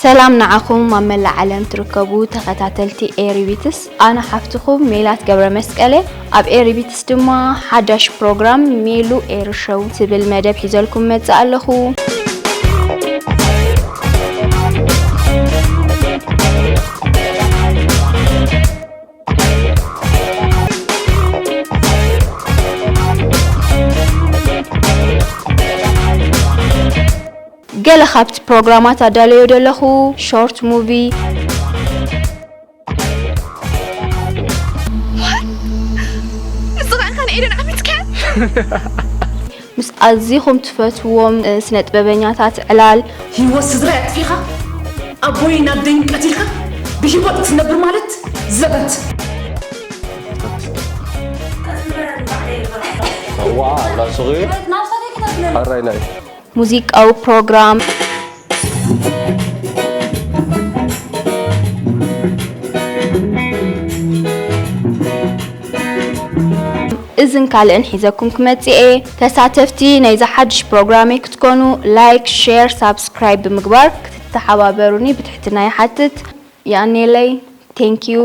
ሰላም ንዓኹም ኣብ መላእ ዓለም ትርከቡ ተኸታተልቲ ኤሪቢትስ፣ ኣነ ሓፍትኹም ሜላት ገብረ መስቀለ። ኣብ ኤሪቢትስ ድማ ሓዳሽ ፕሮግራም ሜሉ ኤሪ ሾው ትብል መደብ ሒዘልኩም መጽእ ኣለኹ። ገለ ካብቲ ፕሮግራማት ኣዳለዮ ዘለኹ ሾርት ሙቪ። ንስኻ ኢኻ ንኤደን ዓሚፅካያ? ምስ ኣዚኹም ትፈትዎም ስነ ጥበበኛታት ዕላል። ህይወት ስድራይ ኣጥፊኻ ኣቦይን ኣደይን ቀቲልካ ብህይወት ክትነብር ማለት ዘበት። ዋ ላሱቂ ኣራይ ናይ ሙዚቃዊ ፕሮግራም። እዝን ካልእን ሒዘኩም ክመጽእ እየ። ተሳተፍቲ ናይዚ ሓድሽ ፕሮግራመይ ክትኮኑ ላይክ፣ ሼር፣ ሳብስክራይብ ብምግባር ክትተሓባበሩኒ ብትሕትና ይሓትት። የቐንየለይ። Thank you.